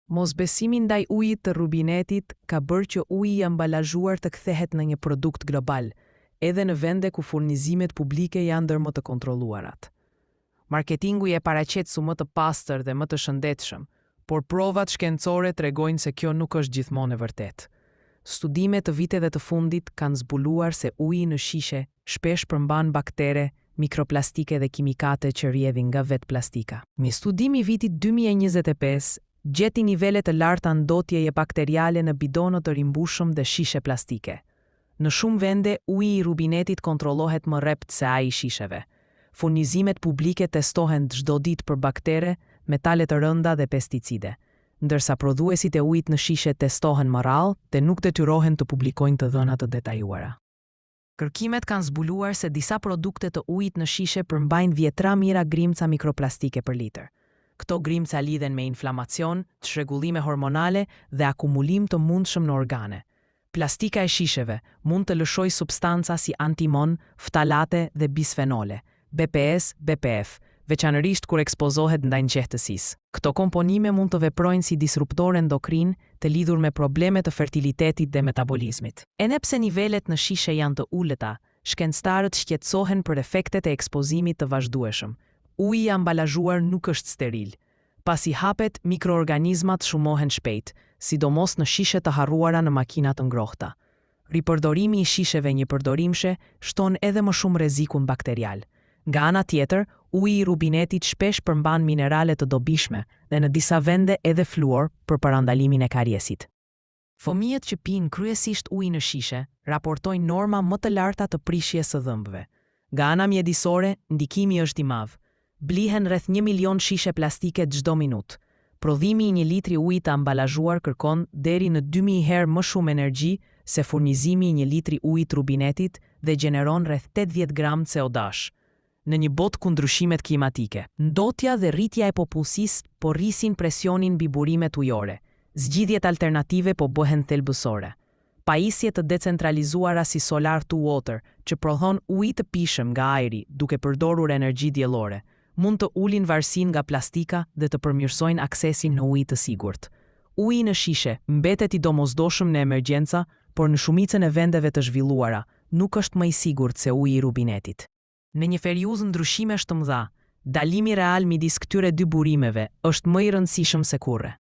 Mosbesimi ndaj ujit të rubinetit ka bërë që uji i ambalazhuar të kthehet në një produkt global, edhe në vende ku furnizimet publike janë ndër më të kontrolluarat. Marketingu e paraqet si më të pastër dhe më të shëndetshëm, por provat shkencore tregojnë se kjo nuk është gjithmonë e vërtetë. Studime të viteve të fundit kanë zbuluar se uji në shishe shpesh përmban baktere, mikroplastike dhe kimikate që rrjedhin nga vetë plastika. Një studim i vitit 2025 gjeti nivele të larta ndotjeje bakteriale në bidonë të rimbushëm dhe shishe plastike. Në shumë vende, uji i rubinetit kontrollohet më rreptë se ai i shisheve. Furnizimet publike testohen çdo ditë për baktere, metale të rënda dhe pesticide, ndërsa prodhuesit e ujit në shishe testohen më rrallë dhe nuk detyrohen të publikojnë të dhëna të detajuara. Kërkimet kanë zbuluar se disa produkte të ujit në shishe përmbajnë dhjetra mijëra grimca mikroplastike për litër. Këto grimca lidhen me inflamacion, çrregullime hormonale dhe akumulim të mundshëm në organe. Plastika e shisheve mund të lëshojë substanca si antimon, ftalate dhe bisfenole, BPS, BPF, veçanërisht kur ekspozohet ndaj nxehtësisë. Këto komponime mund të veprojnë si disruptorë endokrinë të lidhur me probleme të fertilitetit dhe metabolizmit. Edhe pse nivelet në shishe janë të ulëta, shkencëtarët shqetësohen për efektet e ekspozimit të vazhdueshëm. Uji i ambalazhuar nuk është steril. Pasi hapet, mikroorganizmat shumohen shpejt, sidomos në shishe të harruara në makina të ngrohta. Ripërdorimi i shisheve njëpërdorimshe shton edhe më shumë rrezikun bakterial. Nga ana tjetër, uji i rubinetit shpesh përmban minerale të dobishme dhe në disa vende edhe fluor për parandalimin e kariesit. Fëmijët që pinë kryesisht ujë në shishe raportojnë norma më të larta të prishjes së dhëmbëve. Nga ana mjedisore, ndikimi është i madh. Blihen rreth 1 milion shishe plastike çdo minutë. Prodhimi i një litri uji të ambalazhuar kërkon deri në 2000 herë më shumë energji se furnizimi i një litri uji të rubinetit dhe gjeneron rreth 80 gram CO2. Në një botë ku ndryshimet klimatike, ndotja dhe rritja e popullsisë po rrisin presionin mbi burimet ujore, zgjidhjet alternative po bëhen thelbësore. Pajisje të decentralizuara si Solar to Water, që prodhon ujë të pijshëm nga ajri duke përdorur energji diellore, mund të ulin varësinë nga plastika dhe të përmirësojnë aksesin në ujë të sigurt. Uji në shishe mbetet i domosdoshëm në emergjenca, por në shumicën e vendeve të zhvilluara nuk është më i sigurt se uji i rubinetit. Në një periudhë ndryshimesh të mëdha, dallimi real midis këtyre dy burimeve është më i rëndësishëm se kurrë.